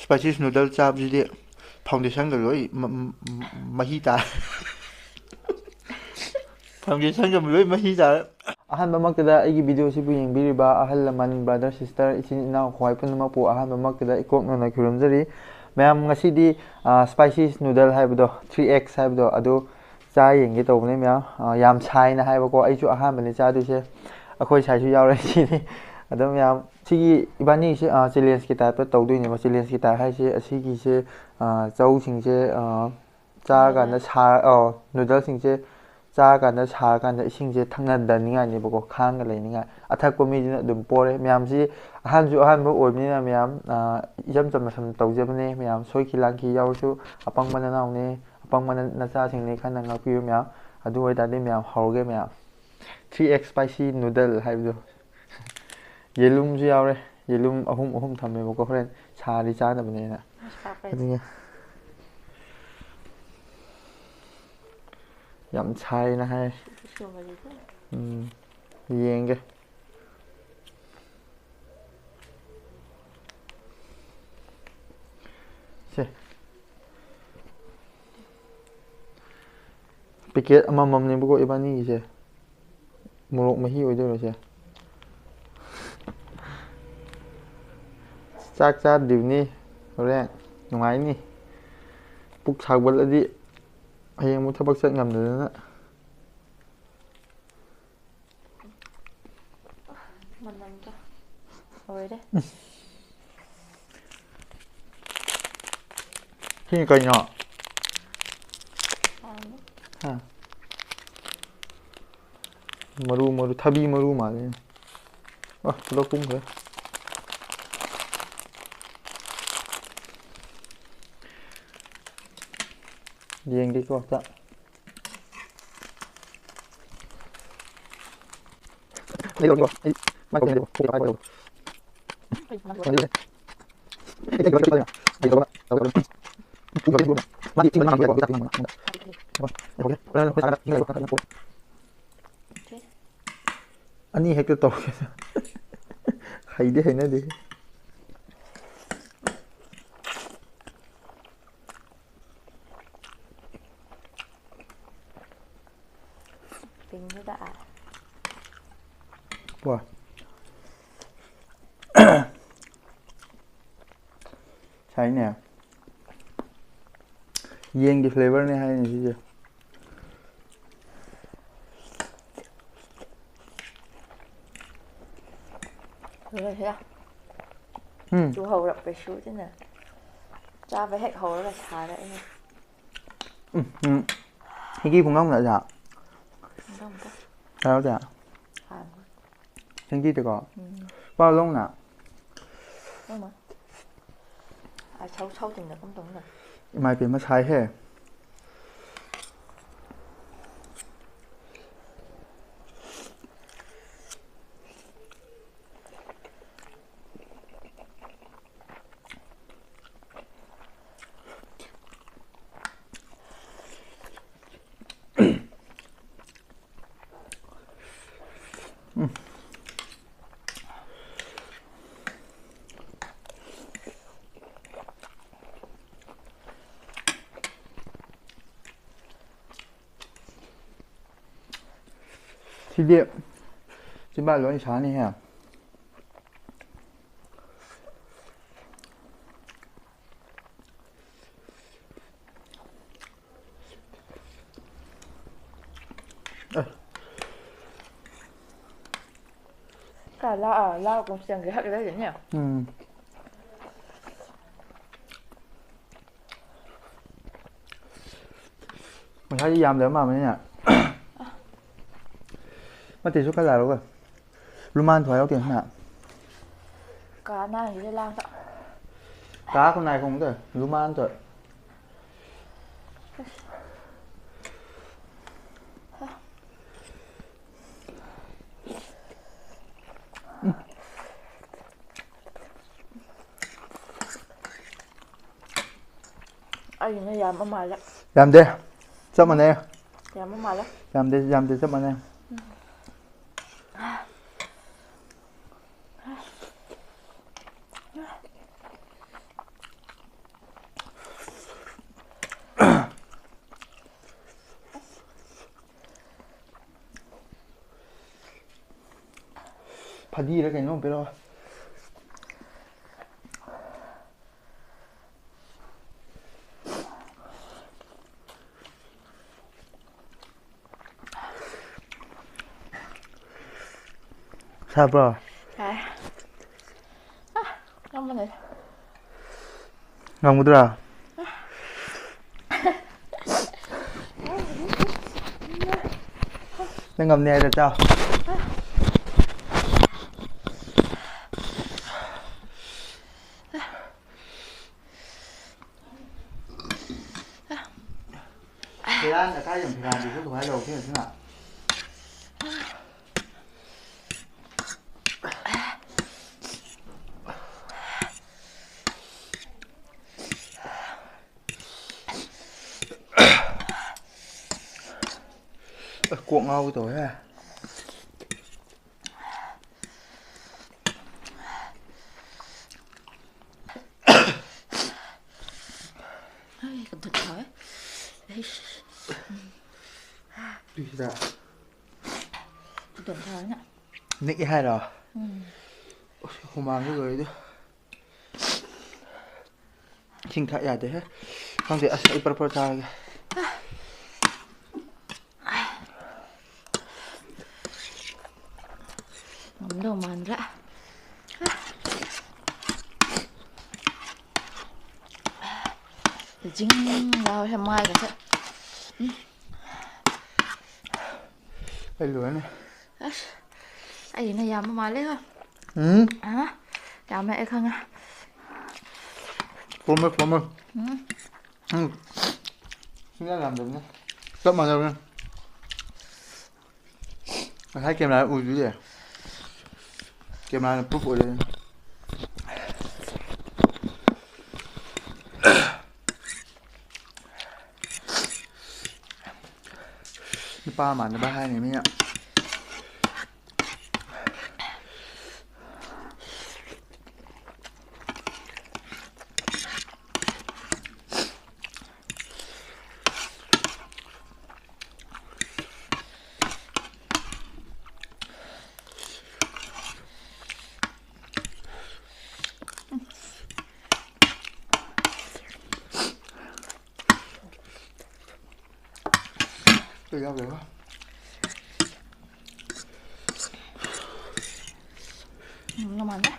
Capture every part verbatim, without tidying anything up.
Spices noodle ꯆꯥꯕꯁꯤꯗꯤ foundationꯒ ꯂꯣꯏ ꯃ- ꯃ- ꯃꯍꯤ ꯇꯥꯔꯦ꯫ Foundationꯒ ꯂꯣꯏ ꯃꯍꯤ ꯇꯥꯔꯦ꯫ ꯑꯍꯥꯟꯕꯃꯛꯇꯗ ꯑꯩꯒꯤ videoꯁꯤꯕꯨ ꯌꯦꯡꯕꯤꯔꯤꯕ ꯑꯍꯜ ꯂꯃꯟ, brother, sister, ꯏꯆꯤꯟ ꯏꯅꯥꯎ, ꯈ꯭ꯋꯥꯏ ꯄꯨꯝꯅꯃꯛꯄꯨ ꯑꯍꯥꯟꯕꯃꯛꯇꯗ ꯏꯀꯣꯛꯅꯅ ꯈꯨꯔꯨꯝꯖꯔꯤ꯫ ꯃꯌꯥꯝ, ꯉꯁꯤꯗꯤ ꯑ, spices noodle ꯍꯥꯏꯕꯗꯣ, three X ꯍꯥꯏꯕꯗꯣ, ꯑꯗꯨ ꯆꯥ ꯌꯦꯡꯒꯦ ꯇꯧꯕꯅꯦ ꯃꯌꯥꯝ꯫ ꯑ, ꯌꯥꯝ ꯁꯥꯏꯅ ꯍꯥꯏꯕꯀꯣ, ꯑꯩꯁꯨ ꯑꯍꯥꯟꯕꯅꯦ ꯆꯥꯗꯣꯏꯁꯦ꯫ ꯑꯩꯈꯣꯏ ꯁꯥꯏꯁꯨ ꯌꯥꯎꯔꯦ ꯁꯤꯗꯤ꯫ ꯑꯗꯣ ꯃꯌꯥꯝ, ꯁꯤꯒꯤ ꯏꯕꯥꯅꯤꯁꯦ, ꯑ, challengeꯀꯤ typeꯇ ꯇꯧꯗꯣꯏꯅꯦꯕ꯫ Challengeꯀꯤ type ꯍꯥꯏꯁꯦ ꯑꯁꯤꯒꯤꯁꯦ, ꯑ, ꯆꯧꯁꯤꯡꯁꯦ, ꯑ, ꯆꯥꯔꯀꯥꯟꯗ ꯁꯥ ꯑꯧ noodleꯁꯤꯡꯁꯦ ꯆꯥꯔꯀꯥꯟꯗ ꯁꯥꯔꯀꯥꯟꯗ ꯏꯁꯤꯡꯁꯦ ꯊꯛꯅꯗꯅꯤꯡꯉꯥꯏꯅꯦꯕꯀꯣ, ꯈꯥꯡꯒ ꯂꯩꯅꯤꯡꯉꯥꯏ꯫ ꯑꯊꯛꯄ ꯃꯤꯗꯨꯅ ꯑꯗꯨꯝ ꯄꯣꯔꯦ꯫ ꯃꯌꯥꯝꯁꯤ ꯑꯍꯥꯟꯁꯨ ꯑꯍꯥꯟꯕ ꯑꯣꯏꯕꯅꯤꯅ ꯃꯌꯥꯝ, ꯑ, ꯏꯆꯝ ꯆꯝꯅ ꯁꯨꯝ ꯇꯧꯖꯕꯅꯦ꯫ ꯃꯌꯥꯝ ꯁꯣꯏꯈꯤ ꯂꯥꯟꯈꯤ ꯌꯥꯎꯔꯁꯨ ꯑꯄꯪꯕ ꯅꯅꯥꯎꯅꯦ, ꯑꯄꯪꯕ ꯅ- ꯅꯆꯥꯁꯤꯡꯅꯦ ꯈꯟꯅ ꯉꯥꯛꯄꯤꯌꯨ ꯃꯌꯥꯝ꯫ ꯑꯗꯨ ꯑꯣꯏꯇꯥꯔꯗꯤ ꯃꯌꯥꯝ ꯍꯧꯔꯒꯦ ꯃꯌꯥꯝ꯫ Three X spicy noodle ꯍꯥꯏꯕꯗꯣ꯫ ꯌꯦꯂꯨꯝꯁꯨ ꯌꯥꯎꯔꯦ꯫ ꯌꯦꯂꯨꯝ ꯑꯍꯨꯝ ꯑꯍꯨꯝ ꯊꯝꯃꯦꯕꯀꯣ, ꯍꯣꯔꯦꯟ ꯁꯥꯔꯗꯤ ꯆꯥꯅꯕꯅꯦꯅ꯫ ꯑꯗꯨꯅ ꯌꯥꯝ ꯁꯥꯏꯅ ꯍꯥꯏ꯫ ꯎꯝ, ꯌꯦꯡꯒꯦ꯫ ꯁꯦ꯫ Packet ꯑꯃꯃꯝꯅꯦꯕꯀꯣ ꯏꯕꯥꯅꯤꯒꯤꯁꯦ꯫ ꯃꯣꯔꯣꯛ ꯃꯍꯤ ꯑꯣꯏꯗꯣꯏꯔꯣ ꯁꯦ? ꯆꯥꯛ ꯆꯥꯗ꯭ꯔꯤꯕꯅꯤ꯫ ꯍꯣꯔꯦꯟ ꯅꯨꯡꯉꯥꯏꯅꯤ꯫ ꯄꯨꯛ ꯁꯥꯒꯠꯂꯗꯤ ꯍꯌꯦꯡ ꯑꯃꯨꯛ ꯊꯕꯛ ꯆꯠ ꯉꯝꯗꯗꯅ꯫ ꯃꯅꯝꯗꯣ ꯂꯣꯏꯔꯦ꯫ ꯁꯤꯅ ꯀꯩꯅꯣ? ꯍꯥ? ꯃꯔꯨ, ꯃꯔꯨ, ꯊꯕꯤ ꯃꯔꯨ ꯃꯥꯜꯂꯦ꯫ ꯑ, ꯄꯨꯂꯞ ꯀꯨꯝꯈ꯭ꯔꯦ꯫ ꯌꯦꯡꯒꯦꯀꯣ ꯑꯝꯇ꯫ ꯑꯅꯤ ꯍꯦꯛꯇ ꯇꯧꯒꯦ꯫ ꯍꯩꯗꯤ ꯍꯩꯅꯗꯦ꯫ ꯅꯤꯗ ꯑꯥ꯫ ꯄꯣ꯫ ꯁꯥꯏꯅꯦ꯫ ꯌꯦꯟꯒꯤ flavourꯅꯦ ꯍꯥꯏꯅꯦ ꯁꯤꯁꯦ꯫ ꯂꯣꯏꯔꯦ꯫ ꯎꯝ꯫ ꯆꯨꯍꯧꯔꯛꯄꯩ ꯁꯨꯗꯅ ꯆꯥꯕ ꯍꯦꯛ ꯍꯧꯔꯒ ꯁꯥꯔꯛꯑꯦ꯫ ꯎꯝ, ꯎꯝ꯫ ꯍꯤꯒꯤ ꯄꯨꯡꯉꯝꯒ ꯑꯖꯥ꯫ ꯄꯨꯡꯉꯝꯒ꯫ ꯌꯥꯎꯗꯦ? ꯍꯥꯎ꯫ ꯍꯤꯒꯤꯗꯤꯀꯣ? ꯎꯝ꯫ ꯄꯥꯎ ꯂꯧꯅ꯫ ꯂꯧꯅ꯫ ꯑ, ꯁꯧ-, ꯁꯧ ꯇꯨꯝꯗ ꯀꯨꯝ ꯇꯧꯅ꯫ ꯏꯃꯥ ꯏꯄꯦꯝꯃ ꯁꯥꯏꯍꯦ꯫ ꯁꯤꯗꯤ ꯆꯤꯝꯕꯥꯜ ꯂꯣꯏ ꯁꯥꯅꯤꯍꯦ꯫ ꯑꯦ꯫ ꯀ ꯂꯥꯛꯑ, ꯂꯥꯛꯑ ꯀꯨꯝ ꯆꯪꯒꯦ ꯍꯥꯏꯔꯛꯀꯗꯣꯏꯅꯦ꯫ ꯎꯝ꯫ ꯉꯁꯥꯏꯗꯤ ꯌꯥꯝꯗꯕ ꯃꯥꯟꯕꯅꯤꯅ꯫ ꯃꯇꯦꯛꯁꯨ ꯈꯔ ꯂꯥꯛꯔꯒ꯫ ꯔꯨꯃꯥꯟ ꯊꯣꯏ ꯌꯥꯎꯗꯦ ꯍꯥ? ꯀꯥ ꯅꯥꯏꯒꯤꯁꯦ ꯂꯥꯡꯗ꯫ ꯀꯥ ꯈꯨꯟꯅꯥꯏ ꯈꯣꯡꯗ ꯔꯨꯃꯥꯟ ꯊꯣꯏ꯫ ꯑꯩꯒꯤꯅ ꯌꯥꯝꯕ ꯃꯥꯜꯂꯦ꯫ ꯌꯥꯝꯗꯦ꯫ ꯆꯞ ꯃꯥꯟꯅꯩ꯫ ꯌꯥꯝꯕ ꯃꯥꯜꯂꯦ꯫ ꯌꯥꯝꯗꯦ, ꯌꯥꯝꯗꯦ, ꯆꯞ ꯃꯥꯟꯅꯩ꯫ ꯐꯗꯤꯔ ꯀꯩꯅꯣꯝ ꯄꯤꯔꯛꯑꯣ꯫ ꯁꯥꯕ꯭ꯔꯣ? ꯁꯥꯏ꯫ ꯑꯥ, ꯉꯝꯕ ꯂꯩ꯫ ꯉꯝꯒꯗ꯭ꯔꯥ? ꯅꯪ ꯉꯝꯅꯤ ꯍꯥꯏꯔ ꯆꯥꯎ꯫ ꯐꯤꯔꯥꯟ ꯑꯀꯥꯏ ꯌꯥꯝ ꯐꯤꯔꯥꯟꯗꯨꯁꯨ ꯑꯗꯨꯃꯥꯏꯅ ꯂꯧꯗꯣꯏꯅꯣ ꯁꯤꯅ꯫ ꯑꯁ, ꯀꯣꯛ ꯉꯥꯎꯒꯦ ꯇꯧꯋꯦꯍꯦ꯫ ꯑꯩ ꯀꯟꯊꯣꯛ ꯇꯧꯋꯦ꯫ ꯑꯩꯁ꯫ ꯄꯤꯁꯤꯗ꯫ ꯈꯨꯗꯣꯝ ꯊꯥꯔꯅ꯫ ꯅꯤꯛꯑꯦ ꯍꯥꯏꯔꯣ? ꯎꯝ꯫ ꯑꯁ, ꯍꯨꯃꯥꯡꯁꯨ ꯂꯣꯏꯔꯦꯗ꯫ ꯏꯁꯤꯡ ꯊꯛ ꯌꯥꯗꯦꯍꯦ꯫ ꯈꯪꯗꯦ, ꯑꯁ, ꯑꯩ ꯄꯔ ꯄꯔ ꯆꯥꯔꯒꯦ꯫ ꯉꯝꯗꯧ ꯃꯥꯟꯗ꯭ꯔꯦ꯫ ꯖꯤꯡ ꯂꯥꯎꯋꯦ ꯃꯥꯏꯒꯁꯦ꯫ ꯎꯝ꯫ ꯑꯩ ꯂꯣꯏꯔꯅꯤ꯫ ꯑꯁ, ꯑꯩꯅ ꯌꯥꯝꯕ ꯃꯥꯜꯂꯦꯀꯣ꯫ ꯎꯝ꯫ ꯑ, ꯌꯥꯝꯃꯦ, ꯑꯩ ꯈꯪꯉꯦ꯫ ꯄꯨꯔꯝꯃꯣꯏ, ꯄꯨꯔꯝꯃꯣꯏ꯫ ꯎꯝ꯫ ꯎꯝ꯫ ꯁꯨꯡꯌꯥ ꯌꯥꯝꯗꯕꯅꯦ꯫ ꯆꯞ ꯃꯥꯟꯅꯕꯅꯦ꯫ ꯉꯁꯥꯏ camera ꯎꯗ꯭ꯔꯤꯗꯤ꯫ Cameraꯅ proof ꯑꯣꯏꯔꯦ꯫ ꯅꯨꯄꯥ ꯃꯥꯟꯅꯕ ꯍꯥꯏꯅꯤ ꯃꯤꯅ꯫ ꯌꯥꯎꯗꯦꯕ꯫ ꯎꯝ, ꯅꯨꯡꯉꯥꯏꯅꯦ꯫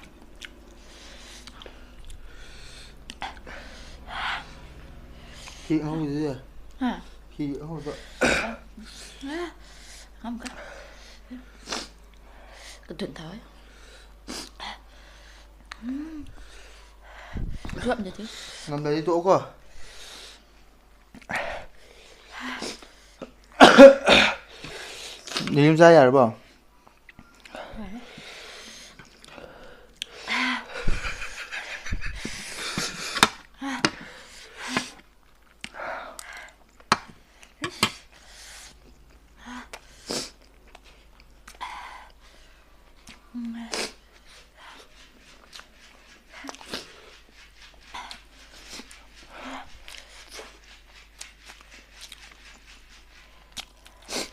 ꯍꯤ ꯑꯉꯧꯕꯗꯨꯗꯤ? ꯍꯥ? ꯍꯤ ꯑꯉꯧꯕꯗꯣ꯫ ꯑ, ꯑꯃꯨꯛꯀ꯫ ꯑꯗꯨꯝ ꯇꯧꯋꯦ꯫ ꯎꯝ꯫ ꯌꯣꯠꯅꯗꯤ꯫ ꯉꯝꯗ꯭ꯔꯗꯤ ꯇꯣꯛꯑꯣꯀꯣ꯫ ꯌꯦꯔꯨꯝ ꯆꯥ ꯌꯥꯔꯕꯣ? ꯌꯥꯔꯦ꯫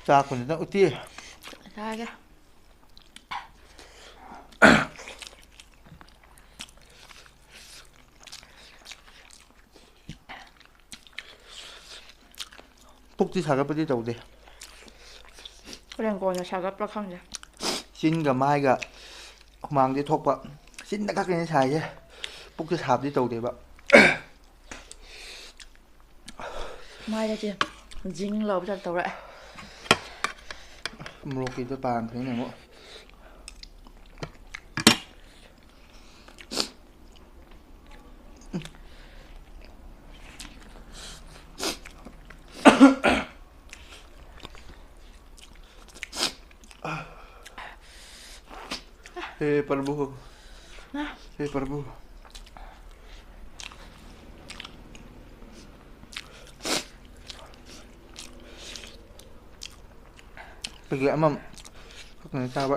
ꯆꯥꯛ ꯈꯨꯟꯖꯤꯅ ꯎꯇꯤ꯫ ꯆꯥꯒꯦ꯫ ꯄꯨꯛꯇꯤ ꯁꯥꯒꯠꯄꯗꯤ ꯇꯧꯗꯦ꯫ ꯍꯣꯔꯦꯟ ꯀꯣꯟꯅ ꯁꯥꯒꯠꯄ꯭ꯔꯥ ꯈꯪꯗꯦ꯫ ꯆꯤꯟꯒ ꯃꯥꯏꯒ ꯍꯨꯃꯥꯡꯗꯤ ꯊꯣꯛꯄ꯫ ꯆꯤꯟꯗ ꯈꯛꯇꯅꯤ ꯁꯥꯏꯁꯦ꯫ ꯄꯨꯛꯇꯤ ꯁꯥꯕꯗꯤ ꯇꯧꯗꯦꯕ꯫ ꯃꯥꯏꯗꯗꯤ ꯖꯤꯡ ꯂꯥꯎꯕ ꯖꯥꯠ ꯇꯧꯔꯛꯑꯦ꯫ ꯃꯣꯔꯣꯛꯀꯤꯗꯣ ꯄꯥꯟꯈ꯭ꯔꯦꯅꯦ ꯑꯃꯨꯛ꯫ हे प्रभु। हाँ। हे प्रभु। ꯄꯦꯀꯦꯠ ꯑꯃ ꯈꯛꯇꯅꯦ ꯆꯥꯕ꯫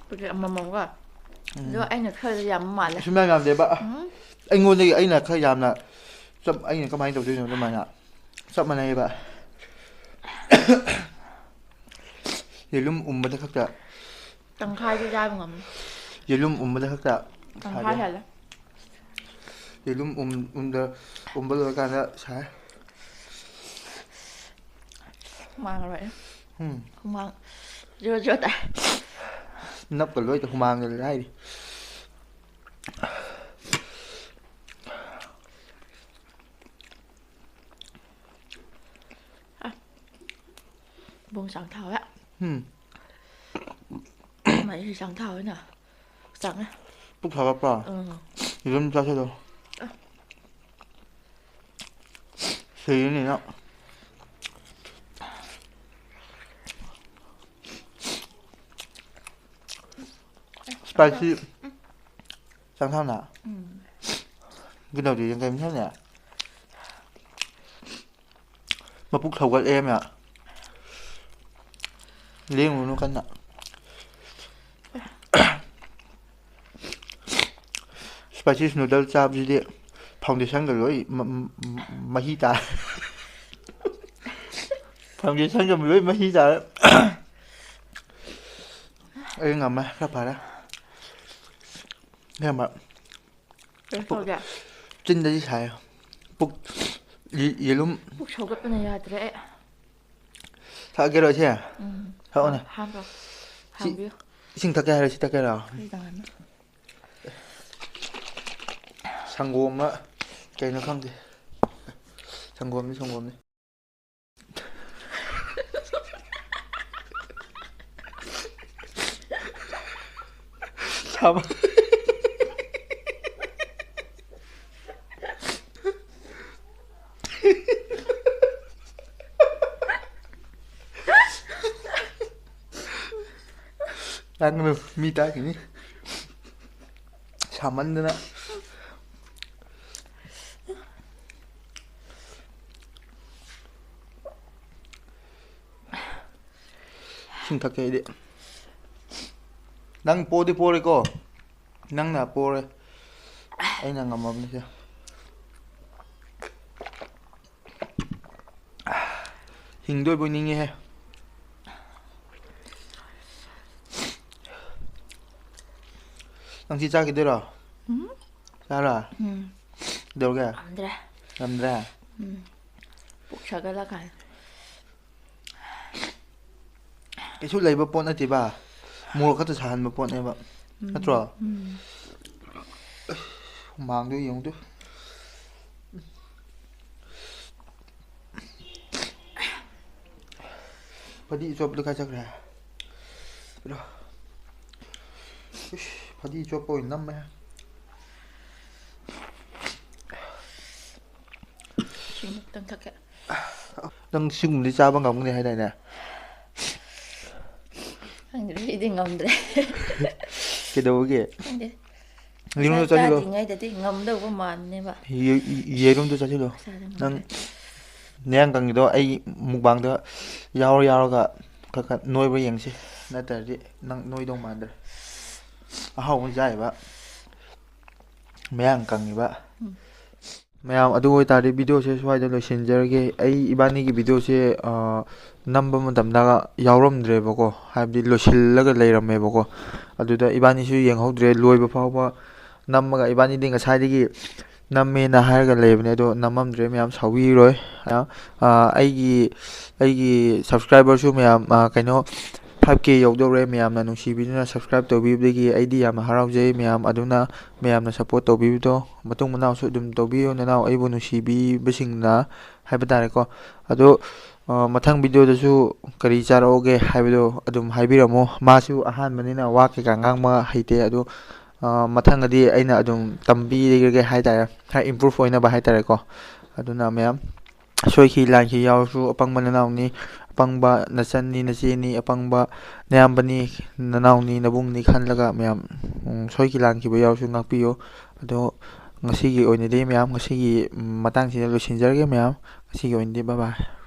ꯄꯦꯀꯦꯠ ꯑꯃꯃꯝꯒ꯫ ꯎꯝ꯫ ꯑꯗꯣ ꯑꯩꯅ ꯈꯔꯗꯤ ꯌꯥꯝꯕ ꯃꯥꯜꯂꯦ꯫ ꯁꯨꯡꯌꯥꯝ ꯌꯥꯝꯗꯦꯕ꯫ ꯎꯝ꯫ ꯑꯩꯉꯣꯟꯗꯒꯤ ꯑꯩꯅ ꯈꯔ ꯌꯥꯝꯅ ꯆꯞ-, ꯑꯩꯅ ꯀꯃꯥꯏꯅ ꯇꯧꯗꯣꯏꯅꯣ ꯑꯗꯨꯃꯥꯏꯅ? ꯆꯞ ꯃꯥꯟꯅꯩꯌꯦꯕ꯫ ꯌꯦꯔꯨꯝ ꯎꯝꯕꯗ ꯈꯛꯇ꯫ ꯇꯪꯈꯥꯏꯗꯤ ꯆꯥꯕ ꯉꯝꯃꯤ꯫ ꯌꯦꯔꯨꯝ ꯎꯝꯕꯗ ꯈꯛꯇ ꯇꯪꯈꯥꯏ ꯁꯥꯏꯌꯦ꯫ ꯍꯦꯜꯂꯦ꯫ ꯌꯦꯔꯨꯝ ꯎꯝ-, ꯎꯝꯗ-, ꯎꯝꯕ ꯂꯣꯏꯔꯀꯥꯟꯗ ꯁꯥꯏ꯫ ꯍꯨꯃꯥꯡ ꯂꯣꯏꯔꯦ꯫ ꯎꯝ꯫ ꯍꯨꯃꯥꯡ ꯖꯣ ꯖꯣ ꯇꯥꯏ꯫ ꯅꯞꯀ ꯂꯣꯏꯗ ꯍꯨꯃꯥꯡꯒ ꯂꯥꯏꯔꯤ꯫ ꯕꯣꯡ ꯆꯥꯡ ꯊꯥꯎꯋꯦ꯫ ꯎꯝ꯫ ꯃꯩꯁꯤ ꯆꯥꯡ ꯊꯥꯎꯋꯦꯅ꯫ ꯆꯥꯡꯉꯦ꯫ ꯄꯨꯛ ꯁꯥꯒꯠꯄ꯭ꯔꯣ? ꯎꯝ꯫ ꯌꯦꯔꯨꯝ ꯆꯥꯁꯤꯜꯂꯣ꯫ ꯁꯤꯔꯅꯤ ꯅꯪ꯫ Spicy ꯆꯥꯡꯊꯥꯎꯅ꯫ ꯎꯝ꯫ ꯀꯩꯗꯧꯔꯤ? ꯀꯩ ꯃꯁꯥꯅꯦ? ꯃꯄꯨꯛ ꯁꯧꯒꯠꯂꯦ ꯃꯌꯥꯝ꯫ ꯂꯦꯡꯉꯨꯅꯨ ꯀꯟꯅ꯫ Spicy noodle ꯆꯥꯕꯁꯤꯗꯤ foundationꯒ ꯂꯣꯏ ꯃ-, ꯃ-, ꯃꯍꯤ ꯇꯥꯔꯦ꯫ Foundationꯒ ꯂꯣꯏ ꯃꯍꯤ ꯇꯥꯔꯦ꯫ ꯑꯩ ꯉꯝꯃꯦ, ꯈꯔ ꯐꯔꯦ꯫ ꯏꯕꯦꯝꯃ, ꯀꯩ ꯇꯧꯒꯦ? ꯆꯤꯟꯗꯗꯤ ꯁꯥꯏ꯫ ꯄꯨꯛ, ꯌꯦ-, ꯌꯦꯔꯨꯝ꯫ ꯄꯨꯛ ꯁꯧꯒꯠꯄꯅ ꯌꯥꯗ꯭ꯔꯦ ꯑꯩ꯫ ꯊꯛꯑꯒꯦꯔꯣ ꯏꯆꯦ? ꯎꯝ꯫ ꯊꯛꯑꯣꯅꯦ꯫ ꯍꯥꯟꯕ꯭ꯔꯣ? ꯁꯤ- ꯍꯥꯟꯕꯤꯌꯨ꯫ ꯏꯁꯤꯡ ꯊꯛꯀꯦ ꯍꯥꯏꯔꯣ, ꯁꯤ ꯊꯛꯀꯦꯔꯣ? ꯑꯩ ꯇꯧꯔꯅꯤ꯫ ꯁꯪꯒꯣꯝꯂ ꯀꯩꯅꯣ ꯈꯪꯗꯦ꯫ ꯁꯪꯒꯣꯝꯅꯤ, ꯁꯪꯒꯣꯝꯅꯤ꯫ ꯁꯥꯕ-, ꯂꯥꯡꯒꯅꯨ, ꯃꯤ ꯇꯥꯈꯤꯅꯤ꯫ ꯁꯥꯃꯟꯗꯅ꯫ ꯏꯁꯤꯡ ꯊꯛꯀꯦ ꯑꯩꯗꯤ꯫ ꯅꯪ ꯄꯣꯗꯤ ꯄꯣꯔꯦꯀꯣ꯫ ꯅꯪꯅ ꯄꯣꯔꯦ꯫ ꯑꯩꯅ ꯉꯝꯃꯕꯅꯤꯁꯦ꯫ ꯍꯤꯡꯗꯣꯏꯕꯣꯏ ꯅꯤꯡꯉꯦꯍꯦ꯫ ꯅꯪ ꯁꯤ ꯆꯥꯈꯤꯗꯣꯏꯔꯣ? ꯎꯝ꯫ ꯆꯥꯔꯣ? ꯎꯝ꯫ ꯀꯩꯗꯧꯔꯒꯦ? ꯉꯝꯗ꯭ꯔꯦ꯫ ꯉꯝꯗ꯭ꯔꯦ? ꯎꯝ꯫ ꯄꯨꯛ ꯁꯥꯒꯠꯂꯀꯥꯟ꯫ ꯀꯩꯁꯨ ꯂꯩꯕ ꯄꯣꯠ ꯅꯠꯇꯦꯕ, ꯃꯣꯔꯣꯛ ꯈꯛꯇ ꯁꯥꯍꯟꯕ ꯄꯣꯠꯅꯦꯕ꯫ ꯎꯝ, ꯅꯠꯇ꯭ꯔꯣ? ꯎꯝ꯫ ꯍꯨꯃꯥꯡꯗꯣ ꯌꯦꯡꯉꯨꯗꯨ꯫ ꯐꯗꯤ ꯑꯆꯣꯠꯄꯗꯣ ꯀꯥꯏ ꯆꯠꯈ꯭ꯔꯦ? ꯄꯤꯔꯣ꯫ ꯏꯁ, ꯐꯗꯤ ꯑꯆꯣꯠꯄ ꯑꯣꯏꯅ ꯅꯝꯃꯦ꯫ ꯁꯤ ꯑꯃꯨꯛꯇꯪ ꯊꯛꯀꯦ꯫ ꯅꯪ ꯁꯤꯒꯨꯝꯕꯗꯤ ꯆꯥꯕ ꯉꯝꯒꯅꯤ ꯍꯥꯏꯗꯥꯏꯅꯦ? ꯈꯪꯗ꯭ꯔꯦ, ꯑꯩꯗꯤ ꯉꯝꯗ꯭ꯔꯦ꯫ ꯀꯩꯗꯧꯕꯒꯤ? ꯈꯪꯗꯦ꯫ ꯌꯦꯔꯨꯝꯗꯣ ꯆꯥ-, ꯆꯥꯁꯤꯜꯂꯣ꯫ ꯆꯥꯗ꯭ꯔꯤꯉꯩꯗꯗꯤ ꯉꯝꯗꯧꯕ ꯃꯥꯟꯕꯅꯦꯕ꯫ ꯌꯦ-, ꯌꯦꯔꯨꯝꯗꯣ ꯆꯥꯁꯤꯜꯂꯣ꯫ ꯆꯥꯗ ꯅꯪ ꯉꯝꯗ꯭ꯔꯦ꯫ ꯅꯌꯥꯡ ꯀꯪꯉꯤꯗꯣ ꯑꯩ ꯃꯨꯛꯕꯥꯡꯗ ꯌꯥꯎꯔ ꯌꯥꯎꯔꯒ ꯈꯔ ꯈꯔ ꯅꯣꯏꯕ꯭ꯔꯥ ꯌꯦꯡꯁꯤ꯫ ꯅꯠꯇ꯭ꯔꯗꯤ ꯅꯪ ꯅꯣꯏꯗꯧ ꯃꯥꯟꯗ꯭ꯔꯦ꯫ ꯑꯍꯥꯎꯕ ꯆꯥꯏꯕ ꯃꯌꯥꯡ ꯀꯪꯉꯤꯕ꯫ ꯎꯝ꯫ ꯃꯌꯥꯝ, ꯑꯗꯨ ꯑꯣꯏꯇꯥꯔꯗꯤ videoꯁꯦ ꯁ꯭ꯋꯥꯏꯗ ꯂꯣꯏꯁꯤꯟꯖꯔꯒꯦ꯫ ꯑꯩ ꯏꯕꯥꯅꯤꯒꯤ videoꯁꯦ, ꯑ, ꯅꯝꯕ ꯃꯇꯝꯗ ꯌꯥꯎꯔꯝꯗ꯭ꯔꯦꯕꯀꯣ, ꯍꯥꯏꯕꯗꯤ ꯂꯣꯏꯁꯤꯜꯂꯒ ꯂꯩꯔꯝꯃꯦꯕꯀꯣ꯫ ꯑꯗꯨꯗ ꯏꯕꯥꯅꯤꯁꯨ ꯌꯦꯡꯍꯧꯗ꯭ꯔꯦ, ꯂꯣꯏꯕ ꯐꯥꯎꯕ ꯅꯝꯃꯒ ꯏꯕꯥꯅꯤꯗꯤ ꯉꯁꯥꯏꯗꯒꯤ ꯅꯝꯃꯦꯅ ꯍꯥꯏꯔꯒ ꯂꯩꯕꯅꯦ, ꯑꯗꯣ ꯅꯝꯃꯝꯗ꯭ꯔꯦ꯫ ꯃꯌꯥꯝ ꯁꯥꯎꯕꯤꯔꯣꯏ꯫ ꯑ, ꯑꯩꯒꯤ, ꯑꯩꯒꯤ subscriberꯁꯨ ꯃꯌꯥꯝ, ꯑ, ꯀꯩꯅꯣ, five K ꯌꯧꯗꯧꯔꯦ꯫ ꯃꯌꯥꯝꯅ ꯅꯨꯡꯁꯤꯕꯤꯗꯨꯅ subscribe ꯇꯧꯕꯤꯕꯗꯒꯤ ꯑꯩꯗꯤ ꯌꯥꯝꯅ ꯍꯔꯥꯎꯖꯩ꯫ ꯃꯌꯥꯝ ꯑꯗꯨꯅ ꯃꯌꯥꯝꯅ support ꯇꯧꯕꯤꯕꯗꯣ ꯃꯇꯨꯡ ꯃꯅꯥꯎꯁꯨ ꯑꯗꯨꯝ ꯇꯧꯕꯤꯌꯨ, ꯅꯅꯥꯎ ꯑꯩꯕꯨ ꯅꯨꯡꯁꯤꯕꯤꯕꯁꯤꯡꯅ ꯍꯥꯏꯕ ꯇꯥꯔꯦꯀꯣ꯫ ꯑꯗꯣ, ꯑ, ꯃꯊꯪ videoꯗꯁꯨ ꯀꯔꯤ ꯆꯥꯔꯛꯑꯣꯒꯦ ꯍꯥꯏꯕꯗꯣ ꯑꯗꯨꯝ ꯍꯥꯏꯕꯤꯔꯝꯃꯣ꯫ ꯃꯥꯁꯨ ꯑꯍꯥꯟꯕꯅꯤꯅ ꯋꯥ ꯀꯩꯀꯥ ꯉꯥꯡꯕ ꯍꯩꯇꯦ꯫ ꯑꯗꯣ, ꯑ, ꯃꯊꯪꯗꯗꯤ ꯑꯩꯅ ꯑꯗꯨꯝ ꯇꯝꯕꯤꯔꯒꯦ ꯍꯥꯏ ꯇꯥꯔꯦ, ꯈꯔ improve ꯑꯣꯏꯅꯕ ꯍꯥꯏ ꯇꯥꯔꯦꯀꯣ꯫ ꯑꯗꯨꯅ ꯃꯌꯥꯝ ꯁꯣꯏꯈꯤ ꯂꯥꯟꯈꯤ ꯌꯥꯎꯔꯁꯨ, ꯑꯄꯪꯕ ꯅꯅꯥꯎꯅꯤ, ꯑꯄꯪꯕ ꯅꯆꯟꯅꯤ, ꯅꯆꯦꯅꯤ, ꯑꯄꯪꯕ ꯅꯌꯥꯝꯕꯅꯤ, ꯅꯅꯥꯎꯅꯤ, ꯅꯕꯨꯡꯅꯤ ꯈꯜꯂꯒ ꯃꯌꯥꯝ, ꯎꯝ, ꯁꯣꯏꯈꯤ ꯂꯥꯟꯈꯤꯕ ꯌꯥꯎꯔꯁꯨ ꯉꯥꯛꯄꯤꯌꯨ꯫ ꯑꯗꯣ ꯉꯁꯤꯒꯤ ꯑꯣꯏꯅꯗꯤ ꯃꯌꯥꯝ, ꯉꯁꯤꯒꯤ, ꯎꯝ, ꯃꯇꯥꯡꯁꯤꯗ ꯂꯣꯏꯁꯤꯟꯖꯔꯒꯦ ꯃꯌꯥꯝ꯫ ꯉꯁꯤꯒꯤ ꯑꯣꯏꯅꯗꯤ bye bye꯫